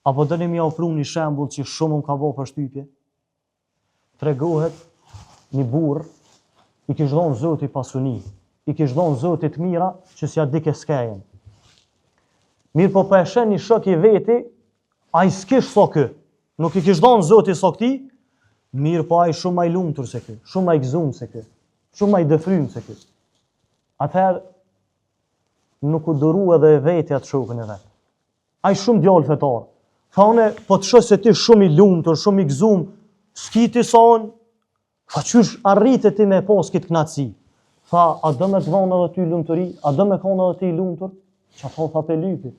A po doni me jau pru një shembull që shumë më ka bo përshtypje? Tregohet një burrë i kish dhonë Zoti pasuni, i kish dhonë Zoti të mira që s'ja dike skejën. Mirëpo po e sheh një shok i veti, ai s'kish sa ky, nuk i kish dhonë Zoti sa këtij, mirëpo ai shumë ma i lumtur se ky, shumë ma i gëzum se ky, shumë ma i dëfrym se ky. Atëherë, nuk u duru edhe e veti atë shokun e vet. Ai shumë djalë fetar. Tha une, po të shoh se ti shumë i lumtur, shumë i gëzum, s'ki ti sa unë. Tha qysh arrite ti me pas këtë knaqësi? Tha, a do me të dhonë edhe ty lumturi? A do me konë edhe ti i lumtur? Qato tha pe lypi.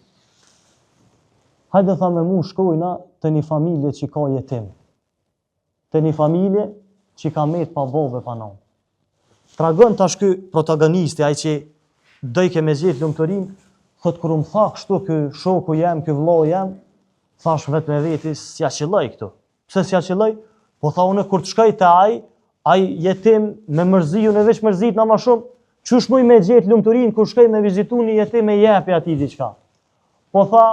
Hajde tha me mu shkojna te një familje që ka jetim. Te një familje që ka met pa babë e pa nanë. Tregon tash ky protagonisti, ai që dojke me gjetë lumturinë, thot kur më tha kështu ky shoku jem, ky vllau jem, thash vetë me veti, s'ja qëlloj këtu. Pse s'ja qëlloj? Po tha unë kur të shkoj te ai, ai jetim me mërzi, unë veç mërzitna ma shumë, qysh muj me gjetë lumturinë kur shkoj me vizitu një jetim e jepi atij diçka. Po tha,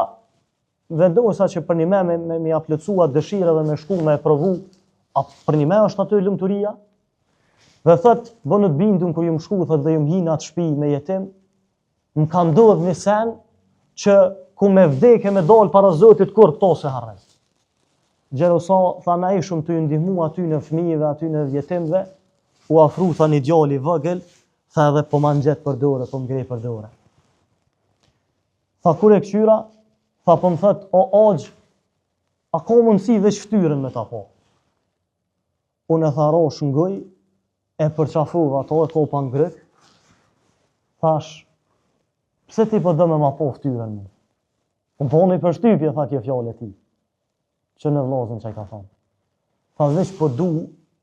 Vendosa që për një me me me ja plotësu atë dëshirë dhe me shku me e provu, a për një me është aty lumturia? Dhe thot, bënu të bindun kur jum shku, thot dhe jum hi në atë shpi me jetim, më ka ndodhë një sen që ku me vdeke me dalë para Zotit kurrë këto s'e harroj. Gjersa, tha na ishum tu ju ndihmu atyne fëmijëve, atyne jetimve, u afru, tha një djalë i vogël, tha edhe po ma ngjet për dore, po më greh për dore. Tha kur e këqyra, tha po më thot, o axhë, a ka mundësi veç ftyrën me ta pa? Unë e tha rosh n'goj, e përqafova ato e kopa n'gryk, thash, pse ti po do me ma pa ftyrën mu? Më boni përshtypje, tha kjo fjalë e tij. Që në vllazën që i ka thonë. Tha veç po du,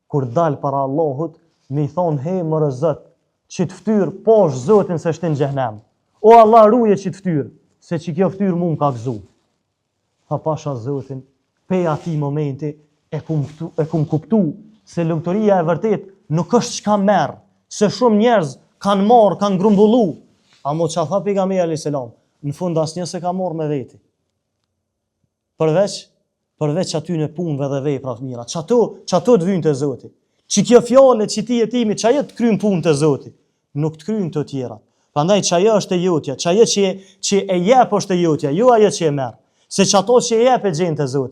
kur dal para Allahut, me i thonë, he more Zot, qit ftyrë, pash Zotin s'e shtin n'xhehnem. O Allah, ruje qit ftyrë, se që kjo ftyrë mu më ka gëzu. Tha pasha Zotin, pej atij momenti, e kum, e kum kuptu se lumturia e vërtet nuk është çka merr, se shumë njerëz kanë marrë, kanë grumbullu. Amo ça tha pejgamberi alayhis salam, në fund asnjë s'e ka marrë me veti. Përveç, përveç atyne punëve dhe veprave të mira. Qato, qato të vynë te Zoti. Që kjo fjalë e qitij jetimi, qajo të kryn punë te Zoti. Nuk të kryn të tjera. Prandaj qajo është e jotja, qajo që, që e jep është e jotja, jo ajo që e merr. Se qato që e jep e gjen te Zoti.